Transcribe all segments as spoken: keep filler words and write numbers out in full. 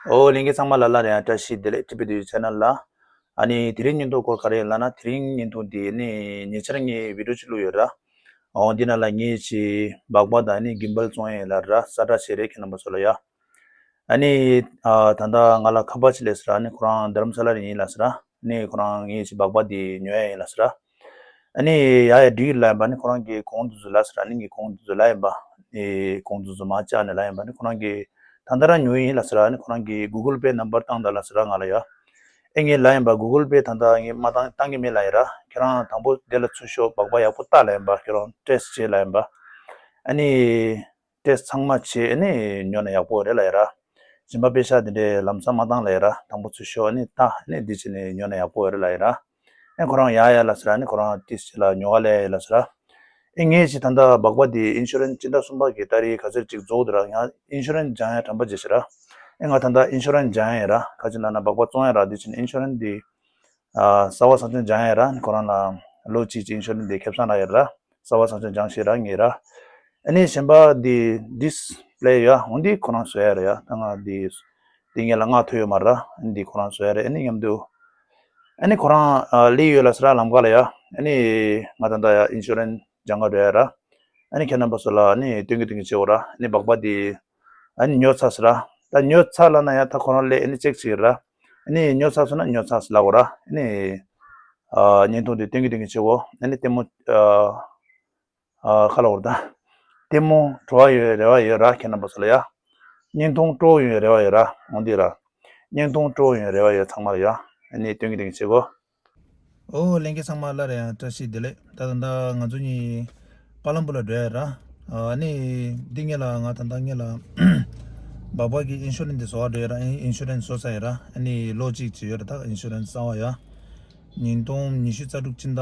ཨོ་ལྷན་རྒྱས་ཚང་མ་ལ་ལ་རེ་ཡང་བཀྲ་ཤིས་བདེ་ལེགས། ཊི་བི་དུས་ཆེ་ནལ་ལ། ཨ་ནི་དེ་རིང་བརྙན་ཐུང་སྐོར་ག་རེ་ཡིན་ལབ་ན། དེ་རིང་བརྙན་ཐུང་འདི་ནི་ཉེ་ཆར་ངས་བི་ཌིའོ་ཅིག་བླུགས་ཡོད་ར། ཨོ་འདི་ནང་ལ་ངས་ཅིག་སྦག་སྦག་དང་ནི་གིམ་བལ་བཙོང་ཡས་ལ་ར་ས་ཁྲ་བྱས་རེད། ཁྱེད་རྣམ་པ་ཚོ་ལ་ཡ། ཨ་ནི་ཨ་ད་ལྟ་ང་ལ་ཁ་པར་ཅིག་སླེབས་སོང་ར། ཨ་ནི་ཁོ་རང་རྡ་རམ་ས་ལ་ནས་ཡིན་ལབ་སོང་ར། ཨ་ནི་ཁོ་རང་ངས་ཅིག་སྦག་སྦག་འདི་ཉོ་ཡས་ཡིན་ལབ་སོང་ར། ཨ་ནི་ཡ་ཡ་འགྲིག་ལབ་ཡིན་པ། ཨ་ནི་ཁོ་རང་གིས་གོང་དུ་ཚུར་ལབ་སོང་ར། ཨ་ནི་ངས་གོང་དུ་ཚུར་ལབ་ཡིན་པ། ཨ་ནི་གོང་དུ་ཚུར་མར་བཅར་ནས་ལབ་ཡིན་པ། ཨ་ནི་ཁོ་རང་གིས་ད་ལྟ་རང་ཉོ་ཡིན་ལབ་སོང་ར། ཨ་ནི་ཁོ་རང་གིས་གུ་གལ་པེ་ནམ་བར་བཏང་དང་ལབ་སོང་ར་ང་ལ་ཡ། ཨེ་ངས་ལབ་ཡིན་པ། གུ་གལ་པེ་ད་ལྟ་ངས་མ་བཏང་བཏང་གི་མེད་ལབ་ཡིན་ར། ཁྱེད་རང་དང་པོ་དེ་ལ་ཚུར་ཤོག་སྦག་སྦག་ཡག་པོ་ལྟ་ལབ་ཡིན་པ། ཁྱེད་རང་ཊེ་སི་ཊི་བྱེད་ལབ་ཡིན་པ། ཨ་ནི་ཊེ་སི་ཊི་ཚང་མ་བྱས་ཨ་ནི་ཉོ་ན་ཡག་པོ་རེད་ལབ་ཡིན་ར། གཞན་པ་པེ་ཤག་དེ་འདྲའི་ལམ་སང་མ་བཏང་ལབ་ཡིན་ར། དང་པོ་ཚུར་ཤོག་ཨ་ནི་ལྟ། ཨ་ནི་འདི་བྱས་ནས་ཉོ་ན་ཡག་པོ་རེད་ལབ་ཡིན་ར། ཨེ་ཁོ་རང་ཡ་ཡ་ལབ་སོང་ར། ཨ་ནི་ཁོ་རང་ཏིས་ཅི་ལ་ཉོ་ག་ལས་ལབ་སོང་ར། ཨེ་ངས་ཅིག་ད་ལྟ་སྦག་སྦག་དེ་ཨིན་ཤུ་རན་སི་སྤྱི་ཟླ་གསུམ་པ་གི་ཏ་རིག་ག་ཚོད་ཅིག་རྫོགས་འདུག་ར། ང་ཨིན་ཤུ་རན་སི་སྦྱང་ཡ་དྲན་པ་བརྗེད་ཤག་ར། ཨེ་ང་ད་ལྟ་ཨིན་ཤུ་རན་སི་སྦྱང་ཡ་ཡིན་ར། ག་ཅི་ལབ་ན་སྦག་སྦག་བཙོང་ཡ་ར། དེ་བྱས་ནས་ཨིན་ཤུ་རན་སི་དེ་ཨ་གསར་པ་ཚང་ཆུང་སྦྱང་ཡ་ར། ཨ་ནི་ཁོ་རང་ལ་ལོ་གཅིག་ཅིག་ཨིན་ཤུ་རན་སི་དེ་ཁེ་བཟང་རག་ཡ་ར། གསར་པ་ཚང་ཆུང་སྦྱང་ཤེས་ར་ངེས་ར། ཨ་ནི་གཞན་པ་འདི་ཌིས་པི་ལེ་ཡ་འོ་འདི་ཁོ་རང་བཟོ་ཡ་རེད་ཡ། ད་ང་འདི་འདི་ངེད་ལ་མངགས་ཐུབ་ཡོད་མ་རེད། ཨ་ནི་འདི་ཁོ་རང་བཟོ་ཡ་རེད། ཨ་ནི་མཉམ་དུ་ཨ་ནི་ཁོ་རང་ཨ་སླེབས་ཡོད་ལབ་སོང་ར་ལམ་ཁ་ལ་ཡ། ཨ་ནི་ང་ད་ལྟ་ཡ་ཨིན་ཤུ་རན་སི་སྦྱང་ག་འགྲོ་ཡ་ར། ཨ་ནི་ཁྱེད་རྣམ་པ་ཚོ་ལ་ཨ་ནི་སྟོན་གི་སྟོན་གི་བྱེད་འོ་ར། ཨ་ནི་སྦག་སྦག་འདི་ཨ་ནི་ཉོ་ཚར་སོང་ར། ད་ཉོ་ཚར་ལབ་ན་ཡ་ད་ཁོ་རང་སླེབས་ཨ་ནི་ཅེག་བྱེད་ར། ཨ་ནི་ཉོ་ཚར་སོང་ན་ཉོ་ཚར་སོང་ལབ་འོ་ར། ཨ་ནི་ཨ་བརྙན་ཐུང་འདི་སྟོན་གི་སྟོན་གི་བྱེད་འོ། ཨ་ནི་ལྟད་མོ་ཨ་ཨ་ཁ་ལ་འོར་ད། ལྟད་མོ་སྤྲོ་བ་ཡོད་རེ་བ་ཡོད་ར། ཁྱེད་རྣམ་པ་ཚོ་ལ་ཡ། བརྙན་ཐུང་སྤྲོ་བོ་ཡོད་རེ་བ་ཡོད་ར། འོ་འདི་ར། བརྙན་ཐུང་སྤྲོ་བོ་ཡོད་རེ་བ་ཡོད་ཚང་མ་ལ་ཡ། ཨ་ནི་སྟོན་གི་སྟོན་གི་བྱེད་གོ། ཨོ་ལྷན་རྒྱས་ཚང་མ་ལ་རེ་ཡང་བཀྲ་ཤིས་བདེ་ལེགས། ད་ད་ལྟ་ང་ཚོ་གཉིས་པ་ལམ་པུ་ལ་འགྲོ་ཡ་ར། ཨ་ནི་འདི་ངེད་ལ་ང་ད་ལྟ་ངེད་ལ་སྦག་སྦག་གི་ཨིན་ཤུ་རན་སི་འདི་བཟོ་བ་འགྲོ་ཡ་ར། ཨིན་ཤུ་རན་སི་བཟོ་ས་ཡ་ར། ཨ་ནི་ལོ་གཅིག་བྱས་ཡོད་ར། ད་ཨིན་ཤུ་རན་སི་གསར་པ་ཡ། ཉིས་སྟོང་ཉི་ཤུ་རྩ་དྲུག་སྤྱི་ཟླ་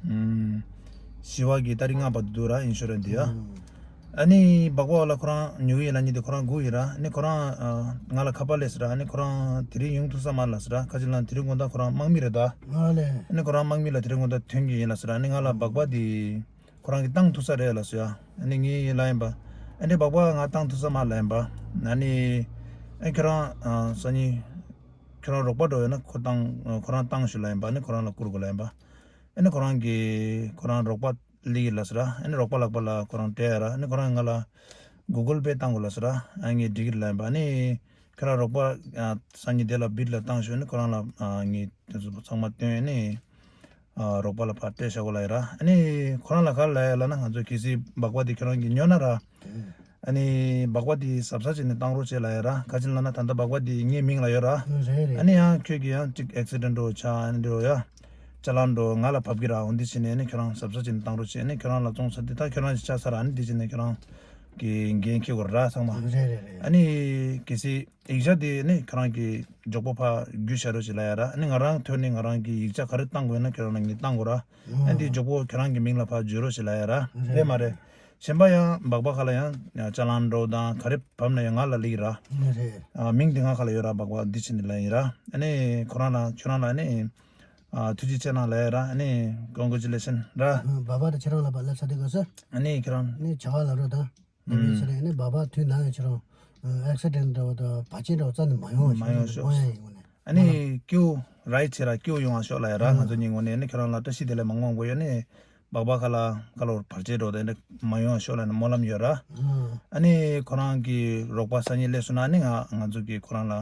ཨམ་བཞི་པ་གི་ཏ་རིག་ལྔ་བར་དུ་འདུག་ར། ཨིན་ཤུ་རན་སི་དེ་ཡ། ཨ་ནི་སྦག་སྦག་ལ་ཁོ་རང་ཉོ་གི་ཡིན་ལབ་མཁན་དེ་ཁོ་རང་སྒུག་ཡིན་ར། ཨ་ནི་ཁོ་རང་ཨ་ང་ལ་ཁ་པར་སླེབས་སོང་ར། ཨ་ནི་ཁོ་རང་དེ་རིང་ཡོང་ཐུབ་ས་མ་རེད་ལབ་སོང་ར། ཁ་ཅིག་ལ་དེ་རིང་དགོང་དག་ཁོ་རང་དམག་མི་རེད་ད། ཨ་ལས། ཨ་ནི་ཁོ་རང་དམག་མི་ལ་དེ་རིང་དགོང་དག་ཐོན་གྱི་ཡིན་ལབ་སོང་ར། ཨ་ནི་ང་ལ་སྦག་སྦག་དེ་ཁོ་རང་གིས་བཏང་ཐུབ་ས་རེད་ལབ་སོང་ཡ། ཨ་ནི་ངས་ལབ་ཡིན་པ། ཨ་ནི་སྦག་སྦག་ང་བཏང་ཐུབ་ས་མ་རེད་ལབ་ཡིན་པ། ཨ་ནི་ཨ་ཁྱོད་རང་ཨ་སང་ཉིན་ཁྱོད་རང་རོགས་པ་འགྲོ་ཡོད་ན་ཁོ་བཏང་ཁོ་རང་བཏང་ཞུ་ལབ་ཡིན་པ། ཨ་ནི་ཁོ་རང་ལ་བསྐུར་དགོས་ལབ་ཡིན་པ། ཨ་ནི་ཁོ་རང་གིས་ཁོ་རང་རོགས་པ་སླེབས་ཀྱི་ལབ་སོང་ར། ཨ་ནི་རོགས་པ་ལག་པ་ལ་ཁོ་རང་སྤྲད་ཡ་ར། ཨ་ནི་ཁོ་རང་ང་ལ་གུ་གལ་པེ་བཏང་དགོས་ལབ་སོང་ར། ཨ་ངས་འགྲིག་གི་རེད་ལབ་ཡིན་པ། ཨ་ནི་ཁྱོད་རང་རོགས་པ་ཨ་སང་ཉིན་དེ་ལ་བིད་ལ་བཏང་ཞུ། ཨ་ནི་ཁོ་རང་ལ་ཨ་ངས་དེ་ཚོ་ཚང་མ་སྟོན། ཨ་ནི་ཨ་རོགས་པ་ལ་ཕར་སྤྲད་བཞག་གོ་ལབ་ཡ་ར། ཨ་ནི་ཁོ་རང་ལ་ག་རེ་ལབ་ཡ་ལབ་ན། ང་ཚོ་གལ་སྲིད་སྦག་སྦག་དེ་ཁྱོད་རང་གིས་ཉོ་ན་ར། ཨ་ནི་སྦག་སྦག་དེ་གཟབ་གཟབ་བྱས་ནས་བཏང་རོགས་བྱེད་ལབ་ཡ་ར། ག་ཅི་ལབ་ན་ད་ལྟ་སྦག་སྦག་དེ་ངའི་མིང་ལ་ཡོད་ར། རེད་རེད། ཨ་ནི་ཡང་ཁྱོད་ཀྱིས་ཡང་ཅིག་ཨེག་སི་ཌེན་འགྲོ་ཆ་ཨ་ནི་འགྲོ་ཡ། ཅ་ལག་འགྲོ་ང་ལ་བབས་ཀྱི་ར། འོ་འདི་བྱས་ནས་ཨ་ནི་ཁྱོད་རང་གཟབ་གཟབ་བྱས་ནས་བཏང་རོགས་བྱེད། ཨ་ནི་ཁྱོད་རང་ལ་བཙོང་ས་དེ་ད་ཁྱོད་རང་གིས་ཆ་ཚར་ར། ཨ་ནི་འདི་བྱས་ནས་ཁྱོད་རང་གིས་འགན་འཁྱེར་དགོས་ར་ཚང་མ། རེད་རེད་རེད། ཨ་ནི་གལ་སྲིད་ཡིག་ཆ་དེ་ནི་ཁྱོད་རང་གིས་མགྱོགས་པོ་ཕར་བརྒྱུད་བཞག་རོགས་བྱེད་ལབ་ཡ་ར། ཨ་ནི་ང་རང་ཐོན་ནས་ང་རང་གིས་ཡིག་ཆ་ག་རེ་བཏང་དགོས་ན་ཁྱོད་རང་ལ་ངས་བཏང་དགོས་ར། ཨ་ནི་དེ་མགྱོགས་པོ་ཁྱོད་རང་གི་མིང་ལ་ཕར་བརྗོད་རོགས་བྱེད་ལབ་ཡ་ར། རེད་མ་རེད། གཞན་པ་ཡང་སྦག་སྦག་ཁ་ལ་ཡང་ཅ་ལག་འགྲོ་དང་ག་རེ་བབས་ན་ཡང་ང་ལ་སླེབས་ར། རེད། ཨ་མིང་དེ་ང་ཁ་ལ་ཡོད་ར། སྦག་སྦག་འདི་བྱས་ནས་ལབ་ཡིན་ར། ཨ་ནི་ཁོ་རང་ལ་ཁྱོད་རང་ལ་ཨ་ནི་ཨ་ཐུགས་རྗེ་ཆེ་གནང་ལབ་ཡ་ར། ཨ་ནི་ཀོང་གུ་ཅུ་ལེ་ཤན་ར། ཨ་སྦག་སྦག་དེ་ཁྱེད་རང་ལ་ཕར་སླེབས་ས་དེ་ག་ས། ཨ་ནི་ཁྱེད་རང་ནི་བྱ་བ་ལ་རོགས་དང་། དེ་འདྲ་ཟེར་ནས་ཨ་ནི་སྦག་སྦག་དུས་ནང་ཡང་ཁྱེད་རང་ཨེག་སི་ཌེན་འདྲ་བོ་དང་བར་ཆད་འདྲ་བོ་རྩ་ནས་མ་ཡོང་བ་མ་ཞིག་ཡོང་ནས་ཤོག་དགོངས་ཡ་ཡིན། དངོས་གནས་ཨ་ནི་ཀྱུ་རའི་ཆེ་ར་ཀྱུ་ཡོང་བ་ཤོག་ལབ་ཡ་ར། ཨ་ང་ཚོ་གཉིས་ངོས་ནས་ཨ་ནི་ཁྱེད་རང་ལ་བཀྲ་ཤིས་བདེ་ལེགས་མང་མང་དགོས་ཡོད། ཨ་ནི་སྦག་སྦག་ཁ་ལ་ཁ་ལོར་བར་ཆད་འདྲ་བོ་དེ་འདྲ་མ་ཡོང་བ་ཤོག་ལབ་ནས་སྨོན་ལམ་ཡོད་ར། ཨ་ཨ་ནི་ཁོ་རང་གི་རོགས་པ་སང་ཉིན་སླེབས་སོང་ན་ཨ་ནི་ང་ང་ཚོ་གིས་ཁོ་རང་ལ། ཨ་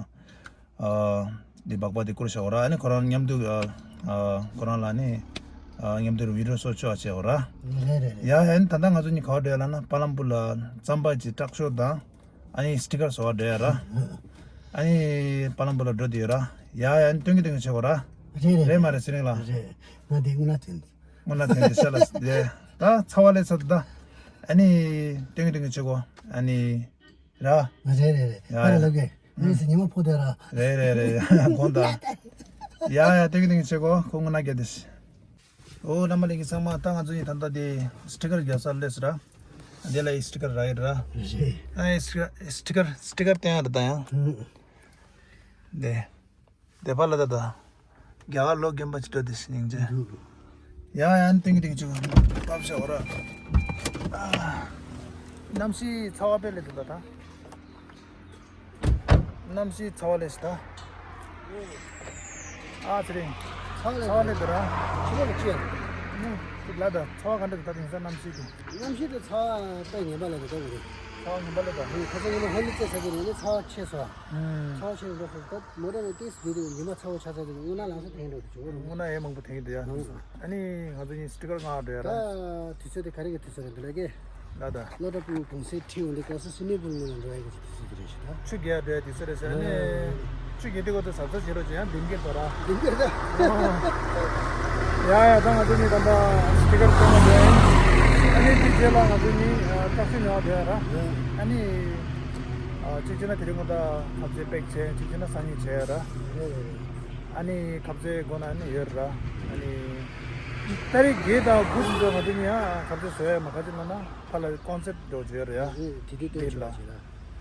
འདི་སྦག་སྦག་དེ་བསྐུར་བཞག་གོ་ར། ཨ་ནི་ཁོ་རང་མཉམ་དུ་ཨ་ཨ་ཁོ་རང་ལ་ནི་ཨ་མཉམ་དུ་བི་ཌི་ཡོ་བཟོ་བཅུག་བྱས་གོ་ར། རེད་རེད་རེད། ཡ་ཨ་ནི་ད་ལྟ་ང་ཚོ་གཉིས་ག་པར་འགྲོ་ཡ་ལབ་ན་པ་ལམ་པུར་ལ་རྩམ་པ་ཅིག་སྲེག་ཤོག་དང་ཨ་ནི་སི་ཊི་ཀར་བཟོ་བ་འགྲོ་ཡ་ར། ཨ་ནི་པ་ལམ་པུར་ལ་འགྲོ་བསྡད་ཡོད་ར། ཡ་ཨ་ནི་སྟོན་གི་སྟོན་གི་བྱེད་གོ་ར། རེད་རེད། རེད་མ་རེད་ཚེ་རིང་ལགས། རེད། ང་དེ་དངོས་གནས་དྲན། དངོས་གནས་དྲན་དེ་ཤ་ལ་ལས་ད་ཚ་བ་ལས་ཚ་ད། ཨ་ནི་སྟོན་གི་སྟོན་གི་བྱེད་གོ་ཨ་ནི། ར། རེད་རེད་རེད། ཡ་ཨ་རེ་ཡ། ལབ་གས། ཨུམ། ཨུ་ཟི་ཉི་མ་ཕོག་དེ་ར། རེད་རེད་རེད། དགོངས་དག་ཡ་ཡ་སྟོན་གི་སྟོན་གི་བྱེད་གོ་ཁོ་དངོས་གནས་རྒྱལ་དེ་ཤི། ཨོ་བླ་མ་ལྷན་རྒྱས་ཚང་མ་ད་ང་ཚོ་ཡིན་ད་ལྟ་དེ་སི་ཊི་ཀར་རྒྱག་ས་སླེབས་སོང་ར། དེ་ལ་ཡི་སི་ཊི་ཀར་རག་ཡོད་ར། རེད། ཨ་ཡི་སི་ཊི་ཀར་སི་ཊི་ཀར་སི་ཊི་ཀར་བསྟན་ཡ་ར་ད་ཡང་། ཨུམ། དེ། དེ་ཕར་ལ་ད་ད། རྒྱ་གར་ལོ་རྒན་པ་ཅིག་འགྲོ་དེ་ཤི་སྙིང་རྗེ། ཡ་ཡ་ཨ་ནི་སྟོན་གི་སྟོན་གི་བྱེད་གོ་བབས་ཤག་འོ་ར། ཨ། གནམ་གཤིས་ཚ་བ་དཔེ་ལས་འདུག་ད་ད། གནམ་གཤིས་ཚ་བ་ལས་ཤི་ད། ཨ་ཚེ་རིང་། ཚ་བ་ལས་ཚ་བ་ལས་དུ་ར། ཆུ་ལོག་ཅི་ཡང་། ལ་ད་ཚ་བ་ག་འདྲ་དུ་ད་དེང་སང་གནམ་གཤིས་དུ། གནམ་གཤིས་དུ་ཚ་བ་དཔེ་ངན་པ་ལས་དུ་ད་གི་རེད། ཚ་བ་ངན་པ་ལས་ད། ཁ་སང་ཉི་མ་ཧོ་ལི་ཙེ་ས་གི་རེད་ནི་ཚ་བ་ཆེ་སོ། ཚ་བ་ཆེ་རུ་འགྲོ་སོང་། ད་མོ་རེ་ནས་ཏིས་དེ་དུས་ཉི་མ་ཚ་བོ་ཆགས་ཚར་དུས་དངོས་གནས་ལམ་སང་ཐེངས་འགྲོ་དུ་བྱུང་བ་རུང་། དངོས་གནས་ཡས་མང་པོ་ཐེངས་འདུག་ཡ། ལམ་སང་། ཨ་ནི་ང་ཚོ་གཉིས་སི་ཊི་ཀར་ང་འགྲོ་ཡ་ར། ད་དུས་ཚོད་དེ་ག་རེ་གི་དུས་ཚོད་རེད་འདི་ལ་ཀེ། ལ་ད། བློ་བྲ་ཕུག་གུང་སེང་ཁྲིད་འོང་དུས་སྐབས་སུ་སུ་མི་ཕུག་ནང་ལ་འགྲོ་ཡ་གི་དུས་ཚོད་དེ་རེད་ཤི་ད། ཆུ་རྒྱག་འགྲོ་ཡ་དུས་ཚོད་རེད་ཤི། ཨ་ནི། ཆུ་རྒྱག་དུས་གོ་ད་ཟབ་ཟབ་བྱེད་རོགས་བྱེད་ཡ་འདིམ་གྱི་འགྲོ་ར། འདིམ་གྱི་ར། ཡ་ཡ་ད་ང་ཚོ་གཉིས་ད་ད་སི་ཊི་ཀར་སྟོན་པ་འགྲོ་ཡ་ཡིན། ཨ་ནི་དེ་རྗེས་ལ་ང་ཚོ་གཉིས་ཨ་ཏྲག་ཤོས་ཉོ་བ་འགྲོ་ཡ་ར། ཨ་ནི། ཨ་གཅིག་བྱས་ན་དེ་རིང་གོ་ད་ཁ་ཟས་པེག་བྱས། གཅིག་བྱས་ན་སང་ཉིན་བྱས་ཡ་ར། ཨ་ནི་ཁ་ཟས་དགོས་ན་ནི་ཡོད་ར། ཨ་ནི་ཏ་རིག་བརྒྱད་དང་དགུ་ཙམ་ཚོ་ང་ཚོ་གཉིས་ཡང་ཁ་ཟས་བཟོ་ཡ་མ་ཁ་ཅིག་ན་ན་ཕ་ལ་ཀོན་སེབ་འགྲོ་བྱོས་ར་ཡ། དེ་དུས་སྟོན་ཆོག་ཅིག་ལ།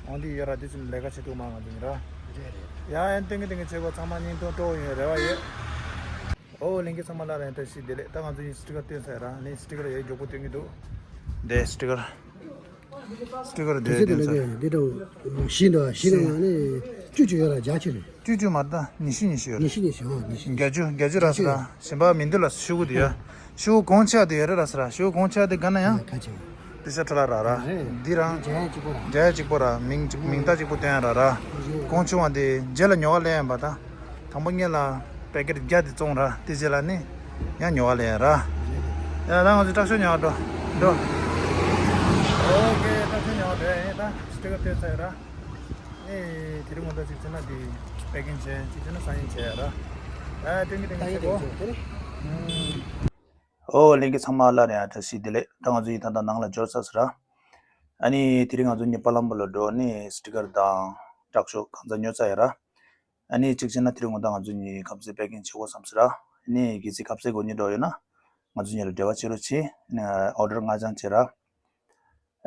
འོང་དུས་ཡོད་ར། དེ་ཙམ་ལས་ཀ་བྱེད་ཐུབ་མ་ང་ཚོ་གཉིས་ར། རེད་རེད། ཡ་ཡན་སྟོན་གི་སྟོན་གི་བྱེད་དགོས། ཚང་མ་བརྙན་ཐུང་སྤྲོ་ཡོད་རེ་བ་ཡོད། ཨོ་ལྷན་རྒྱས་ཚང་མ་ལ་རེ་བཀྲ་ཤིས་བདེ་ལེགས། ད་ང་ཚོ་གཉིས་སི་ཊི་ཀར་སྟོན་ཚར་ར། ནི་སི་ཊི་ཀར་ཡ་མགྱོགས་པོ་སྟོན་གི་འདུག་འདི་སི་ཊི་ཀར། སི་ཊི་ཀར་དེ་དེ་དེ་ལ་དེ་དེ་འདྲ་བོ་བཞི་འདུག་བཞི་ནང་ལ་ནི་བཅུ་བཅུ་ཡོད་ལ་བརྒྱ་ཅིག་རེད། བཅུ་བཅུ་མ་རེད་ད། ཉི་ཤུ་ཉི་ཤུ་ཡོད་རེད། ཉི་ཤུ་ཉི་ཤུ། ཨོ་ཉི་ཤུ་ཉི་ཤུ། བརྒྱད་ཅུ་བརྒྱད་ཅུ་རག་སོང་ར། གཞན་པ་མི་འདུག་ལ། ཤོག་གུ་དེ་ཡ། ཤོག་གུ་གོང་ཆེ་བ་དེ་ཡོད་རེད་རག་སོང་ར། ཤོག་གུ་གོང་ཆེ་བ་དེ་ག་ན་ཡང་། ཁ་ཆེ་བ། དེ་ཤ་ཁྲ་ལ་རག་ར། རེད། འདི་རང་། འཇའ་གཅིག་པོ་ར། འཇའ་གཅིག་པོ་ར། མིང་གཅིག་མིང་རྟགས་གཅིག་པོ་སྟོན་ཡ་རག་ར། གོང་ཆུང་བ་དེ་རྗེས་ལ་ཉོ་བ་ལེན་ཡ་ཡིན་པ་ད། དང་པོ་ཉིད་ལ་པེ་ཀེ་ཊི་བརྒྱ་དེ་བཙོང་ར། དེ་རྗེས་ལ་ནི་ཡང་ཉོ་བ་ལེན་ཡ་ར། ཡ་ད་ང་ཚོ་ཏྲག་ཤོས་ཉོ་བ་འགྲོ་འགྲོ། ཨོ་ཀེ། ཏྲག་ཤོས་ཉོ་བ་འགྲོ་ཡ་ཡིན། ད་སི་ཊི་ཀར་སྟོན་ཚར་ཡ་ར། ཨེ་དེ་རིང་ངོ་ད་གཅིག་བྱས་ན་དེ་པེ་ཀིང་བྱས། གཅིག་བྱས་ན་སང་ཉིན་བྱས་ཡ་ར། ཨ་སྟོན་གི་སྟོན་གི་བྱེད་གོ། ཨོ་ལྷན་རྒྱས་ཚང་མ་ལ་རེ་བ་བཀྲ་ཤིས་བདེ་ལེགས། ད་ང་ཚོ་ཡིན་ད་ལྟ་ནང་ལ་འབྱོར་ཚར་སོང་ར། ཨ་ནི་དེ་རིང་ང་ཚོ་གཉིས་པ་ལམ་བུ་ལ་འགྲོ་ནི་སི་ཊི་ཀར་དང་ཏྲག་ཤོས་གང་ཚ་ཉོ་ཚར་ཡ་ར། ཨ་ནི་གཅིག་བྱས་ན་དེ་རིང་ངོ་ད་ང་ཚོ་གཉིས་ཁ་ཟས་པེ་ཀིང་བྱེད་དགོས་བསམ་སོང་ར། ཨ་ནི་གལ་སྲིད་ཁ་ཟས་དགོས་ཉེན་འགྲོ་ཡོད་ན་ང་ཚོ་གཉིས་ལ་འབྲེལ་བ་བྱེད་རོགས་བྱེད། ཨ་ནི་ཨོ་ཌར་ང་རང་བྱེད་ར།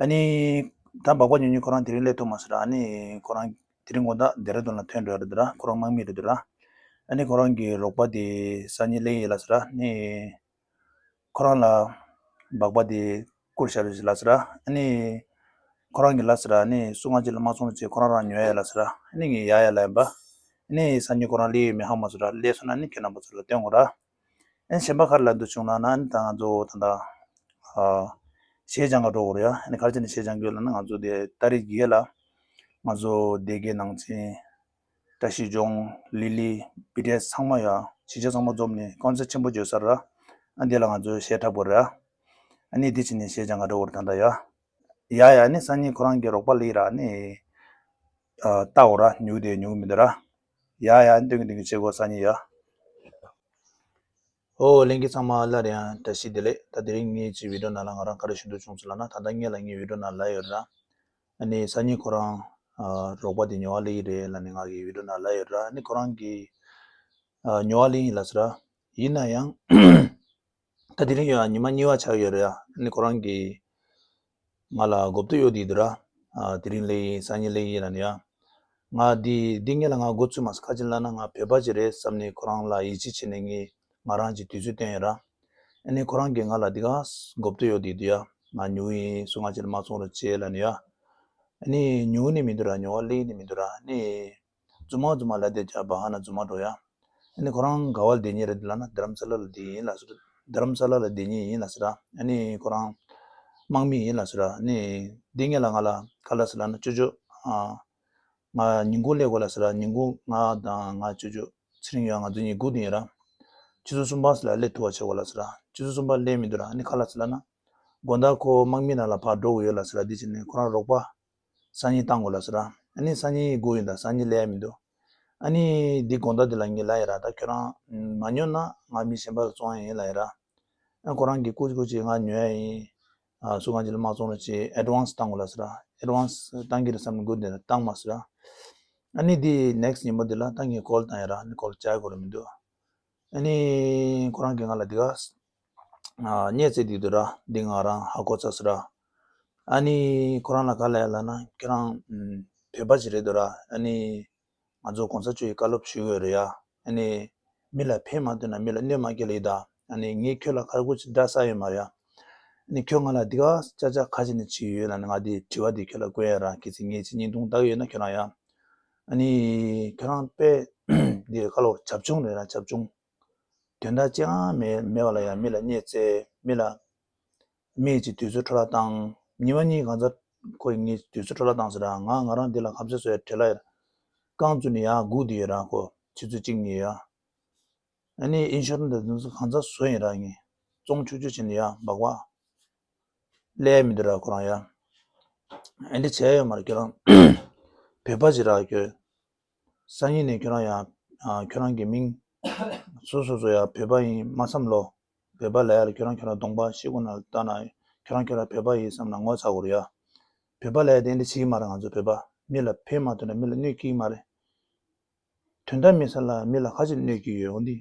ཨ་ནི་ད་སྦག་སྦག་ཉོ་ཉོ་ཁོ་རང་དེ་རིང་སླེབས་ཐུབ་མ་སོང་ར། ཨ་ནི་ཁོ་རང་དེ་རིང་དགོང་དག་ལྡེ་ར་ལྡུན་ལ་ཐོན་འགྲོ་ཡ་རེད་འདུག་ར། ཁོ་རང་དམག་མི་རེད་འདུག་ར། ཨ་ནི་ཁོ་རང་གི་རོགས་པ་དེ་སང་ཉིན་སླེབས་ཡིན་ལབ་སོང་ར། ཨ་ནི་ཁོ་རང་ལ་སྦག་སྦག་དེ་བསྐུར་བཞག་རོགས་ཞེས་ལབ་སོང་ར། ཨ་ནི་ཁོ་རང་གིས་ལབ་སོང་ར། ཨ་ནི་སུ་ང་ཅི་ལ་མ་སོང་རོགས་བྱེད། ཁོ་རང་རང་ཉོ་ཡ་ལབ་སོང་ར། ཨ་ནི་ངས་ཡ་ཡ་ལབ་ཡིན་པ། ཨ་ནི་སང་ཉིན་ཁོ་རང་སླེབས་ཡོད་མེད་ཧ་མ་སོང་ར། སླེབས་སོང་ན་ཨ་ནི་ཁྱེད་རྣམ་པ་ཚོ་ལ་སྟོན་དགོས་ར། ཨ་ནི་གཞན་པ་ག་རེ་ལབ་འདོད་བྱུང་ལབ་ན། ཨ་ནི་ད་ང་ཚོ་ད་ལྟ་ཨ་གཞས་སྦྱང་ག་འགྲོ་དགོས་རེད་ཡ། ཨ་ནི་ག་རེ་བྱས་ནས་གཞས་སྦྱང་གི་ཡོད་ལབ་ན། ང་ཚོ་དེ་ཏ་རིག་བརྒྱད་ལ་ང་ཚོ་སྡེ་དགེ་ནང་ཆེན་བཀྲ་ཤིས་ལྗོངས་ལི་ལི་བི་ཊི་ཨེས་ཚང་མ་ཡ་གཞིས་ཆགས་ཚང་མ་འཛོམས་ནས་ཀོན་སར་ཆེན་པོ་བྱེད་ས་རེད། ཨ་ནི་དེ་ལ་ང་ཚོ་གཞས་འཁྲབ་དགོས་རེད་ཡ། ཨ་ནི་དེ་བྱས་ནས་གཞས་སྦྱང་ག་འགྲོ་དགོས་རེད་ད་ལྟ་ཡ། ཡ་ཡ། ཨ་ནི་སང་ཉིན་ཁོ་རང་གི་རོགས་པ་སླེབས་ར། ཨ་ནི་ཨ་ལྟ་འོ་ར། ཉུག་དེ་ཉུག་མི་འདུག་ར། ཡ་ཡ། ཨ་ནི་སྟོན་གི་སྟོན་གི་བྱེད་དགོས་སང་ཉིན་ཡ། ཨོ་ལྷན་རྒྱས་ཚང་མ་ལ་རེ་བ་བཀྲ་ཤིས་བདེ་ལེགས། ད་དེ་རིང་ངའི་ཅིག་བི་ཌི་ཡོ་ནང་ལ་ང་རང་ག་རེ་ཞུ་འདོད་བྱུང་སོང་ལབ་ན། ད་ལྟ་སྔོན་ལ་ངའི་བི་ཌི་ཡོ་ནང་ལབ་ཡོད་ར། ཨ་ནི་སང་ཉིན་ཁོ་རང་ཨ་རོགས་པ་དེ་ཉོ་བ་སླེབས་ཀྱི་རེད་ལབ་ནས་ང་གི་བི་ཌི་ཡོ་ནང་ལབ་ཡོད་ར། ཨ་ནི་ཁོ་རང་གིས་ཨ་ཉོ་བ་སླེབས་ཡིན་ལབ་སོང་ར། ཡིན་ན་ཡང་ད་དེ་རིང་ཡང་ཉི་མ་གཉིས་པ་ཆགས་ཡོད་རེད་ཡ། ཨ་ནི་ཁོ་རང་གིས་ང་ལ་མགོ་བཏུད་གཡོག་བསྡད་འདུག་ར། ཨ་དེ་རིང་སླེབས་ཡིན། སང་ཉིན་སླེབས་ཡིན་ལབ་ནས་ཡ། ང་འདི་འདི་སྔོན་ལ་ང་མགོ་ཚོས་མ་སོང་། ག་རེ་བྱས་ནས་ལབ་ན་ང་བོད་པ་ཅིག་རེད་བསམ་ནས་ཁོ་རང་ལ་ཡིད་ཆེས་བྱས་ནས་ངས་ང་རང་གི་དུས་ཚོད་བཏོན་ཡོད་ར། ཨ་ནི་ཁོ་རང་གིས་ང་ལ་འདི་ག་མགོ་བཏུད་གཡོག་བསྡད་འདུག་ཡ། ང་ཉོ་གི་ཡིན། སུ་ང་ཅི་ལ་མ་སོང་རོགས་བྱེད་ལབ་ནས་ཡ། ཨ་ནི་ཉོ་གི་ནི་མི་འདུག་ར། ཉོ་བ་སླེབས་ནི་མི་འདུག་ར། ཨ་ནི་རྫུན་མ་རྫུན་མ་ལབ་བསྡད་ཀྱང་བ་ཧ་ན་རྫུན་མ་འགྲོ་ཡ། ཨ་ནི་ཁོ་རང་ག་བ་ལ་བསྡད་མཁན་རེད་འདུག་ལབ་ན་རྡ་རམ་ས་ལ་ལ་བསྡད་ཡིན་ལབ་ཟེར། རྡ་རམ་ས་ལ་ལ་བསྡད་མཁན་ཡིན་ལབ་ཟེར། ཨ་ནི་ཁོ་རང་དམག་མི་ཡིན་ལབ་ཟེར། ཨ་ནི་འདི་སྔོན་ལ་ང་ལ་ག་རེ་ལབ་ཟེར་ལབ་ན། ཅོ་ཅོ། ཨ་ང་ཉིན་གུང་སླེབས་དགོས་ལབ་ཟེར། ཉིན་གུང་ང་དང་ང་ཅོ་ཅོ་ཚེ་རིང་ཡོད། ང་ཚོ་གཉིས་སྒུག་བསྡད་ཡིན་ར། ཆུ་ཚོད་གསུམ་པ་ལ་སླེབས་ཐུབ་པ་བྱེད་དགོས་ལབ་ཟེར། ཆུ་ཚོད་གསུམ་པ་སླེབས་མི་འདུག་ར། ཨ་ནི་ག་རེ་ལབ་ཟེར་ལབ་ན། དགོང་དག་ཁོ་དམག་མི་ནང་ལ་ཕར་འགྲོ་དགོས་ཡོད་ལབ་ཟེར། འདི་བྱས་ནས་ཁོ་རང་རོགས་པ་སང་ཉིན་བཏང་དགོས་ལབ་ཟེར། ཨ་ནི་སང་ཉིན་སྒུག་ཡིན། ད་སང་ཉིན་སླེབས་ཡ་མི་འདུག་ཨ་ནི་འདི་དགོང་དག་འདི་ལ་ངས་ལབ་ཡིན་ར། ད་ཁྱོད་རང་མ་ཉོ་ན་ང་མི་གཞན་པ་ལ་བཙོང་ཡ་ཡིན་ལབ་ཡིན་ར། ཨ་ཁོ་རང་གིས་སྐུ་མཁྱེན་སྐུ་མཁྱེན་ང་ཉོ་ཡ་ཡིན། ཨ་སུ་ང་ཅི་ལ་མ་བཙོང་རོགས་བྱེད། ཨེཌ་ཝན་སི་བཏང་དགོས་ལབ་ཟེར། ཨེཌ་ཝན་སི་བཏང་གི་རེད་བསམ་ནས་སྒུག་བསྡད་ན་བཏང་མ་ཟེར། ཨ་ནི་འདི་ནེག་སི་ཊི་ཉིན་མོ་འདི་ལ་ད་ངས་ཀོལ་བཏང་ཡིན་ར། ཨ་ནི་ཀོལ་བྱ་དགོས་རེད་མི་འདུག་ཨ་ནི་ཁོ་རང་གིས་ང་ལ་འདི་ག་ཨ་བརྙས་བཙལ་བསྡད་འདུག་ར། འདི་ང་རང་ཧ་གོ་ཚར་སོང་ར། ཨ་ནི་ཁོ་རང་ལ་ག་རེ་ལབ་ཡ་ལབ་ན། ཁྱེད་རང་ཨམ་བོད་པ་ཅིག་རེད་འདུག་ར། ཨ་ནི་ང་ཚོ་གོང་ས་མཆོག་གི་བཀའ་སློབ་ཞུ་གི་ཡོད་རེད་ཡ། ཨ་ནི་མི་ལ་ཕན་མ་ཐོགས་ན་མི་ལ་གནོད་མ་སྐྱེལ་ལེ་ཡིན་ད། ཨ་ནི་ངས་ཁྱོད་ལ་ཁ་ཁུ་ཅིག་འདྲ་ས་ཡོད་མ་རེད་ཡ། ཨ་ནི་ཁྱོད་ང་ལ་འདི་ག་ཅག་ཅག་ག་བྱས་ནས་བྱེད་ཡོད་ལབ་ནས་ང་འདི་དྲི་བ་འདི་ཁྱོད་ལ་བཀོད་ཡ་ར། གལ་སྲིད་ངས་ཅིག་བརྙན་ཐུང་ལྟ་གི་ཡོད་ན་ཁྱོད་རང་ཡ། ཨ་ནི་ཁྱོད་རང་དཔེ་འདི་ཁ་ལོ་བྱབ་ཆུང་རེད་ར། བྱབ་ཆུང་དོན་དག་ཅི་ཡང་མེད་མེད་པ་ལ་ཡང་མི་ལ་བརྙས་བཙལ། མི་ལ་མི་གཅིག་དུས་ཚོད་འཕྲོ་བརླག་བཏང་། ཉི་མ་གཉིས་གང་ཚ་ཁོ་ངའི་དུས་ཚོད་འཕྲོ་བརླག་བཏང་ཟེར་ར། ང་ང་རང་འདི་ལ་ཁ་ཟས་བཟོ་ཡ་བྲེལ་ལ་ཡ་རྐང་བཙུགས་ནས་ཡར་སྒུག་བསྡད་ཡོད་ར། ཁོ་ཆུ་ཚོད་གཅིག་གཉིས་ཡ། ཨ་ནི་ཨིན་ཤུ་རན་སི་དེ་ཚོ་གང་ཚ་བཟོ་ཡིན་ར། ངས་བཙོང་ཆུག་ཆུག་བྱས་ནས་ཡ་སྦག་སྦག་ལས་མི་འདུག་ར་ཁོ་རང་ཡ། ཨེ་འདྲ་བྱས་ཡོད་མ་རེད། ཁྱོད་རང་བོད་པ་ཞིག་ར་ཁྱོད། སང་ཉིན་ནས་ཁྱོད་རང་ཡ། ཨ་ཁྱོད་རང་གི་མིང་སོ་སོ་སོ་ཡ་བོད་པ་ཡིན་མ་བསམ་ལོ། བོད་པ་ལ་ཡ་ལ་ཁྱོད་རང་ཁྱོད་རང་གདོང་པ་ཤི་གོ་ན་ལྟ་ན་ཁྱོད་རང་ཁྱོད་རང་བོད་པ་ཡིན་བསམ་ན་ངོ་ཚ་གོ་རེད་ཡ། བོད་པ་ལ་ཡ་དེ་འདྲ་བྱེད་ཀྱི་མ་རེད། ང་ཚོ་བོད་པ་མི་ལ་ཕན་མ་ཐོགས་ན་མི་ལ་གནོད་ཀྱི་མ་རེད། དོན་དག་མེད་ས་ལ་མི་ལ་ཁ་ཅིག་གནོད་ཀྱི་ཡོད། འོ་འདི་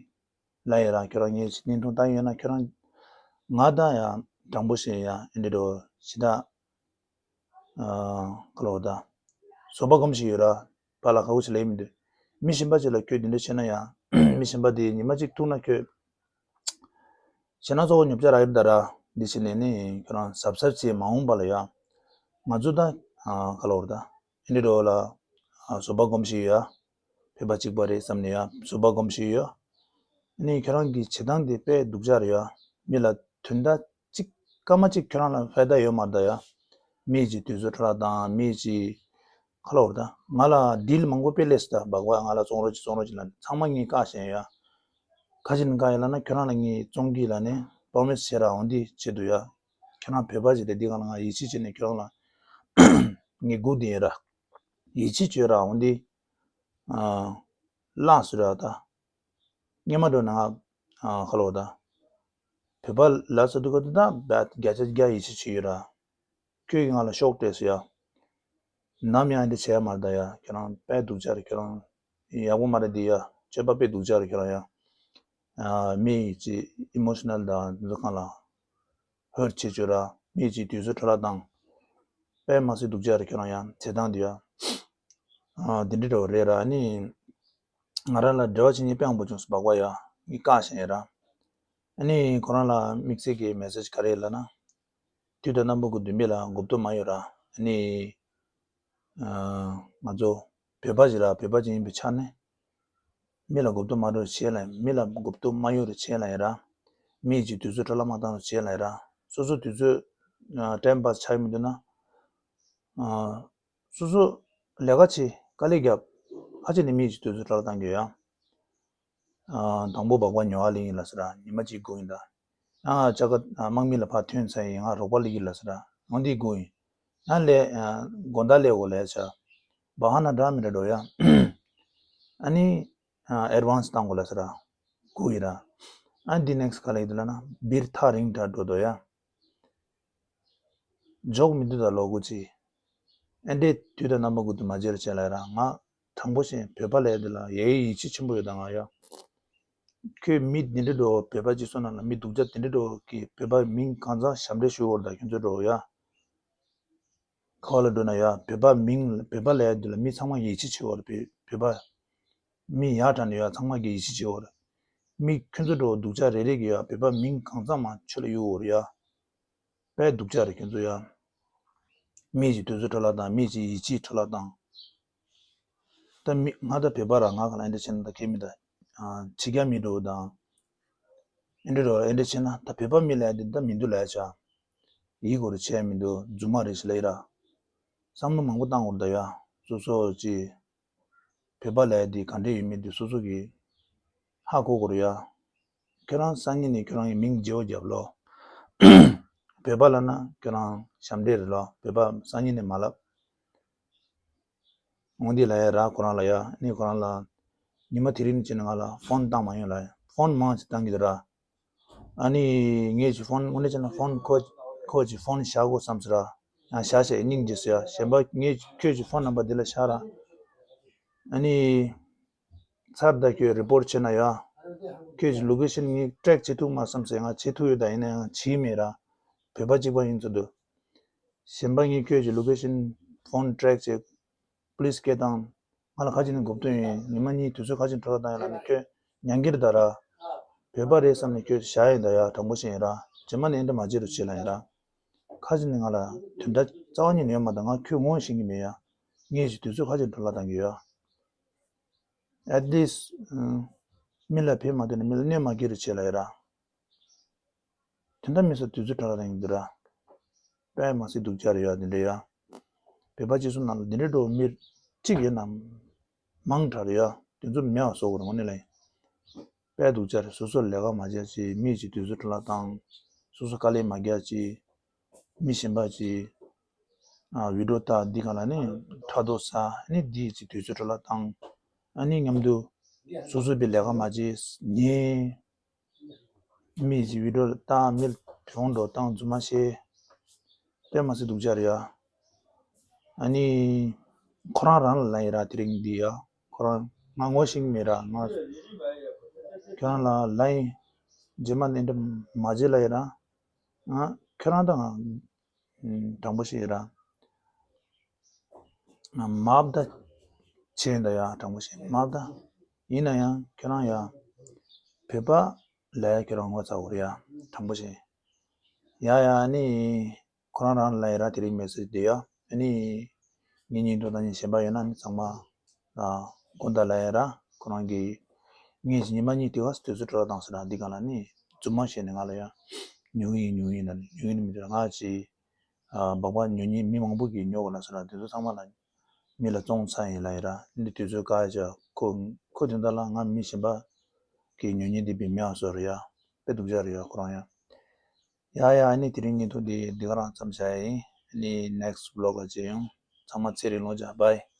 ལ་ཡ་ར་ཁྱོད་རང་ངས་བརྙན་ཐུང་བཏང་ཡོད་ན་ཁྱོད་རང་ང་དང་ཡང་དྲང་པོ་བཤད་ཡ་ཨེ་འདྲ་འགྲོ་ཞེ་དྲག་ཨ་ཁ་ལོ་ད་བཟོད་པ་སྒོམ་ཞིག་ཡོད་ར། པཱ་ལགས་ཁ་བོ་ཞིག་ལས་མི་འདུག་མི་གཞན་པ་ཅིག་ལ་ཁྱོད་འདི་འདྲ་བྱས་ན་ཡང་མི་གཞན་པ་དེ་ཉི་མ་གཅིག་ཐུག་ན་ཁྱོད་བྱས་ན་གཙོ་བོ་ཉོབ་ཆ་རག་གི་རེད་ད་ར། འདི་བྱས་ནས་ནི་ཁྱོད་རང་གཟབ་གཟབ་བྱས་མ་འོངས་པ་ལ་ཡ་ང་ཚོ་ད་ཨ་ཁ་ལོ་ར་ད་ཨེ་འདྲ་འགྲོ་ལ་ཨ་བཟོད་པ་སྒོམ་ཞིག་ཡོད་ཡ། བོད་པ་གཅིག་པ་རེད་བསམ་ནས་ཡ་བཟོད་པ་སྒོམ་ཞིག་ཡོད་ཡ། ནི་ཁྱོད་རང་གི་བྱེད་སྟངས་དེ་དཔེ་སྡུག་ཅག་རེད་ཡ། མི་ལ་དོན་དག་གཅིག་སྐར་མ་གཅིག་ཁྱོད་རང་ལ་ཕའི་ད་ཡོད་མ་རེད་ད་ཡ། མི་གཅིག་དུས་ཚོད་འཕྲོ་བརླག་བཏང་། མི་གཅིག་ཁ་ལོ་ར་ད་ང་ལ་ཌིལ་མང་པོ་དཔེ་སླེབས་སོང་ད་སྦག་སྦག་ང་ལ་བཙོང་རོགས་གྱིས་བཙོང་རོགས་གྱིས་ལབ་ནས་ཚང་མ་ངས་བཀག་བཞག་ཡ། ཁ་ཅིག་ནས་བཀག་ཡ་ལབ་ན་ཁྱོད་རང་ལ་ངས་བཙོང་གི་ལབ་ནས་པྲོ་མི་སི་བྱས་ར། འོ་འདི་བྱེད་འདུག་ཡ། ཁྱོད་རང་བོད་པ་ཞིག་རེད། འདི་གང་ལ་ང་ཡིད་ཆེས་བྱས་ནས་ཁྱོད་རང་ལ་ངས་སྒུག་བསྡད་ཡིན་ར། ཡིད་ཆེས་བྱོས་ར། འོ་འདི་ཨ་བླངས་སོང་ར་ད། སྔོན་མ་འགྲོ་ན་ང་ཨ་ཁ་ལོ་ད་བོད་པ་ལ་ས་འདུག་ག་འདུག་ད་བད་བརྒྱ་ཆ་བརྒྱ་ཡིད་ཆེས་བྱེད་ཡོད་ར། ཁྱོད་ཀྱིས་ང་ལ་ཤོག་སྤྲད་སོང་ཡ། ནམ་ཡང་འདི་བྱས་མ་རེད་ད་ཡ། ཁྱོད་རང་དཔེ་སྡུག་ཅག་རེད། ཁྱོད་རང་ཡག་པོ་མ་རེད་འདི་ཡ། སྤྱོད་པ་དཔེ་སྡུག་ཅག་རེད་ཁྱོད་རང་ཡ། ཨ་མི་ཡི་ཅི་ཨི་མོ་ཤི་ནལ་དང་འདི་ཚོ་གང་ལ་ཧར་ཊི་བྱེད་བཅུག་ར། མི་ཡི་ཅི་དུས་ཚོད་འཕྲོ་བརླག་བཏང་། དཔེ་མ་སྲིད་སྡུག་ཅག་རེད་ཁྱོད་རང་ཡ། བྱེད་སྟངས་འདི་ཡ། ཨ་འདི་འདྲ་འདྲ་བོ་རེད་ར། ཨ་ནི་ང་རང་ལ་འབྲེལ་བ་བྱེད་མཁན་དཔེ་མང་པོ་བྱུང་སོང་སྦག་སྦག་ཡ། ངས་བཀག་བཞག་ཡིན་ར། ཨ་ནི་ཁོ་རང་ལ་དམིགས་བསལ་གྱི་མེ་སེ་ཇི་ག་རེ་ལབ་ན། དུས་དང་རྣམ་པ་ཀུན་བདུན་པའི་ལ་མགོ་བཏོན་མ་ཡོད་ར། ཨ་ནི་ཨ་ང་ཚོ་བོད་པ་ཞིག་ར། བོད་པ་ཅིག་ཡིན་པའི་ཆ་ནས་མི་ལ་མགོ་བཏོན་མ་འགྲོ་བྱས་ལ། མི་ལ་མགོ་བཏོན་མ་ཡོད་ར་བྱས་ལ་ཡིན་ར། མི་གཅིག་དུས་ཚོད་འཕྲོ་བརླག་མ་བཏང་ར་བྱས་ལ་ཡིན་ར། སོ་སོ་དུས་ཚོད་ཨ་ཊེམ་པཱས་ཆགས་ཡོད་མི་འདུག་ན། ཨ་སོ་སོ་ལས་ཀ་བྱེད། དཀའ་ལས་རྒྱབ། ཁ་ཅིག་ནི་མི་གཅིག་དུས་ཚོད་འཕྲོ་བརླག་བཏང་གི་ཡོད་ཡ། ཨ་དང་པོ་སྦག་སྦག་ཉོ་བ་ལེན་ཡིན་ལ་ཟེར་ར། ཉི་མ་གཅིག་སྒུག་ཡིན་ད། ཡང་ཅ་ག་ཨ་དམག་མི་ལ་ཕར་ཐོན་ཚར་ཡིན། ང་རོགས་པ་ལས་ཀྱི་ལ་ཟེར་ར། འོ་འདི་སྒུག་ཡིན། ཡང་ལས་ཨ་དགོང་དག་ལས་འོ་ལས་བྱ། བ་ཧ་ན་འདྲ་མི་འདྲ་འགྲོ་ཡ། ཨ་ནི་ཨ་ཨེ་ཌི་ཝན་སི་བཏང་དགོས་ལ་ཟེར་ར། སྒུག་ཡིན་ར། ཨ་འདི་ནེག་སི་ག་ལ་ཡིན་འདུག་ལ་ན་བིར་ཐག་རིང་དྲགས་འགྲོ་འདུག་ཡ། འཇོག་མི་འདུག་ད་ལོ་དགུ་ཅི། ཨེ་འདྲས་དུས་དང་རྣམ་པ་ཀུན་ཏུ་མ་བརྗེད་ར་བྱས་ལ་ཡ་ར། ང་དྲང་པོ་བཤད། བོད་པ་ལས་འདི་ལ་ཡ་ཡིད་ཆེས་ཆེན་པོ་ཡོད་ད་ང་ཡ། ཁྱོད་མི་འདི་འདྲས་འགྲོ། བོད་པ་སྤྱི་ཚོགས་ནང་ལ་མི་སྡུག་ཅག་འདི་འདྲས་འགྲོ་གི་བོད་པ་མིང་གང་ཚང་ཞབས་འདྲེན་ཞུ་བར་ད་ཁྱོད་ཚོ་འགྲོ་ཡ། ག་བ་ལ་འགྲོ་ན་ཡ་བོད་པ་མིང་བོད་པ་ལས་འདི་ལ་མི་ཚང་མ་ཡིད་ཆེས་བྱེད་བར་བོད་པ་མི་ཡ་དྲག་ནས་ཡ་ཚང་མ་གི་ཡིད་ཆེས་བྱེད་བར། མི་ཁྱོད་ཚོ་འགྲོ་སྡུག་ཅག་རེ་རེ་གི་ཡ་བོད་པ་མིང་གང་ཚང་མ་ཆུ་ལ་གཡུག་བར་ཡ། དཔེ་སྡུག་ཅག་རེད་ཁྱོད་ཚོ་ཡ། མི་གཅིག་དུས་ཚོད་འཕྲོ་བརླག་བཏང་། མི་གཅིག་ཡིད་ཆེས་འཕྲོ་བརླག་བཏང་། ད་མི་ང་ད་བོད་པ་ར། ང་ག་ལ་ཨེ་འདྲ་བྱས་ན་ད་ཁྱད་མི་ད། ཕྱི་རྒྱལ་མི་འགྲོ་དང་ཨེ་འདྲ་འགྲོ་ཨེ་འདྲ་བྱས་ན་ད་བོད་པ་མི་ལ་ཡ་དེ་ད་མི་འདུག་ལ་ཡ་ཆ། ཡིད་སྐོར་བྱས་མི་འདུག་རྫུན་མ་རེད་ཞེས་ལ་ཡི་ར། བསམ་བློ་མང་པོ་བཏང་དགོས་རེད་ད་ཡ། སོ་སོ་ཅིག་བོད་པ་ལབ་ཡ་འདི་ག་འདྲས་ཡོད་མེད་འདི་སོ་སོ་གིས་ཧ་གོ་དགོས་རེད་ཡ། ཁྱོད་རང་སང་ཉིན་ནས་ཁྱོད་རང་གི་མིང་བརྗེ་བོ་རྒྱབ་ལོ། བོད་པ་ལབ་ན་ཁྱོད་རང་ཞབས་འདྲེན་རེད་ལོ། བོད་པ་སང་ཉིན་ནས་མ་ལབ། འོ་འདི་ལབ་ཡ་ར་ཁོ་རང་ལ་ཡ། ནི་ཁོ་རང་ལ་ཉི་མ་དེ་རིང་ནས་བྱས་ནས་ང་ལ་ཕོན་བཏང་མ་ཡོང་ལ། ཕོན་མང་ཆེ་བཏང་གི་འདུག་ར། ཨ་ནི་ངས་ཀྱི་ཕོན་དངོས་གནས་བྱས་ན་ཕོན་ཁོ་ཁོ་ཀྱི་ཕོན་བཞག་དགོས་བསམ་ཟེར་ར། ཡང་བཞག་བྱས་སྙིང་རྗེ་ཟེར་ཡ། གཞན་པ་ངས་ཁྱོད་ཀྱི་ཕོན་ནམ་བར་འདི་ལ་བཞག་ར། ཨ་ནི་ཚར་ད་ཁྱོད་རི་པོར་ཊི་བྱས་ན་ཡ། ཁྱོད་ཀྱི་ལོ་ཀེ་ཤན་ངས་ཊེག་བྱེད་ཐུབ་མ་བསམ་ཟེར། ང་བྱེད་ཐུབ་ཡོད་ད། ཡིན་ན་ཡང་བྱེད་མེད་ར། བོད་པ་གཅིག་པ་ཡིན་ཚོད་འདུག་གཞན་པ་ངས་ཁྱོད་ཀྱི་ལོ་ཀེ་ཤན་ཕོན་ཊེག་བྱས། པུ་ལི་སི་སྐད་བཏང་། ང་ལ་ཁ་ཅིག་ནས་མགོ་བཏོན་ཡིན། ཉི་མ་གཉིས་དུས་ཚོད་ཁ་ཅིག་འཕྲོ་བརླག་བཏང་ཡོད་ལ་ནི་ཁྱོད་ཉན་གྱི་རེད་ད་ར། བོད་པ་རེད་བསམ་ནས་ཁྱོད་བཞག་ཡིན་ད་ཡ། དྲང་པོ་བཤད་ཡིན་ར། རྗེས་མ་ནས་འདི་འདྲ་མ་བྱེད་རོགས་བྱེད་ལ་ཡིན་ར། ཁ་ཅིག་ནས་ང་ལ་དོན་དག་རྩ་བ་ཉིད་ནས་ཡོད་མ་རེད། ད་ང་ཁྱོད་ངོ་ཤེས་ཀྱི་མེད་ཡ། ངས་ཀྱི་དུས་ཚོད་ཁ་ཅིག་འཕྲོ་བརླག་བཏང་གི་ཡོད་ཡ། at least མི་ལ་ཕན་མ་ཐོགས་ན་མི་ལ་གནོད་མ་སྐྱེལ་རུ་བྱེད་ལ་ཡོད་ར། དེ་འདྲ་མི་ས་དུས་ཚོད་འཕྲོ་བརླག་རང་ཡིན་འདི་ར། དཔེ་མ་སྲིད་སྡུག་ཅག་རེད་ཡ་དེ་འདྲ་ཡ། བོད་པ་སྤྱི་ཚོགས་ནང་ལ་འདི་འདྲའི་འགྲོ་མི་གཅིག་ཡོད་ན་མང་དྲགས་རེད་ཡ། དེ་ཚོ་མེད་པ་བཟོ་དགོས་རེད་དངོས་གནས་ལ། དཔེ་སྡུག་ཅག་རེད། སོ་སོ་ལས་ཀ་མ་བྱས་ཅིག་མི་ཅིག་དུས་ཚོད་འཕྲོ་བརླག་བཏང་། སོ་སོ་དཀའ་ལས་མ་རྒྱག་ཅིག་མི་གཞན་པ་ཅིག་ཨ་བི་ཌིའོ་ལྟ་འདི་ག་ལ་ནི་ཕྲག་དོག་ཟ་ནི་འདི་ཅིག་དུས་ཚོད་འཕྲོ་བརླག་བཏང་། ཨ་ནི་མཉམ་དུ་སོ་སོ་པའི་ལས་ཀ་མ་བྱས་ཉེ། མི་ཅིག་བི་ཌིའོ་ལ་བཏང་མི་བོང་འགྲོ་བཏང་རྫུན་མ་བཤད། དཔེ་མ་སྲིད་སྡུག་ཅག་རེད་ཡ། ཨ་ནི་ཁོ་རང་རང་ལ་ལན་ཡིན་ར་དེ་རིང་འདི་ཡ། ཁོ་རང་ང་ངོ་ཤེས་ཀྱི་མེད་ར་ང་། ཁྱོད་རང་ལ་ལན་ཡིན། རྗེས་མ་འདི་འདྲ་མ་བྱེད་ལ་ཡིན་ར། ང་ཁྱོད་རང་དང་ང་དྲང་པོ་ཞིག་ཡིན་ར། མ་བརྡ་བྱས་འདི་ཡ་དྲང་པོ་ཞིག་མ་བརྡ། ཡིན་ན་ཡང་ཁྱོད་རང་ཡ། བོད་པ་ལ་ཡ་ཁྱོད་རང་ངོ་ཚ་བོར་ཡ་དྲང་པོ་ཞིག་ཡ་ཡ་ནི། ཁོ་རང་རང་ལ་ཡ་ར་དེ་རིང་མེ་སེ་ཇི་དེ་ཡ། ཨ་ནི་ངའི་སྙིང་དོན་དང་ནི་གཞན་པ་ཡོད་ན་ནི་ཚང་མ་ལ་དགོངས་དག་ལ་ཡ་ར་ཁོ་རང་གི་ངས་ཉི་མ་གཉིས་དེ་བ་དུས་ཚོད་སྤྲོ་བ་དང་ཟེར་ར་འདི་ག་ལ་ནི་རྫུན་མ་བཤད་ནས་ང་ལ་ཡ་ཉོ་གི་ཡིན་ཉོ་གི་ཡིན་ན་ནི་ཉོ་གི་ནི་མི་འདུག་ང་ཅི་སྦག་སྦག་ཉོ་མཁན་མི་མང་པོ་གིས་ཉོ་དགོས་ན་ཟེར་ར་དེ་ཚོ་ཚང་མ་ལ་མི་ལ་བཙོང་ཚར་ཡིན་ལ་ཡ་ར་འདི་དུས་ཚོད་བཀག་ཡ་ཅག་ཁོ་ཁོ་དོན་དག་ལ་ང་མི་གཞན་པ་གིས་ཉོ་མཁན་དེ་བི་མེད་པ་བཟོ་རེད་ཡ། དཔེ་སྡུག་ཅག་རེད་ཡ་ཁོ་རང་ཡ། ཡ་ཡ་ཨ་ནི་དེ་རིང་ཉིན་ཐོ་འདི་འདི་ག་རང་མཚམས་བཞག་ཡིན། ཨ་ནི་next vlog་ལ་མཇལ་ཡོང་། ཚང་མ་ཚེ་རིང་ལོ་བརྒྱ། bye།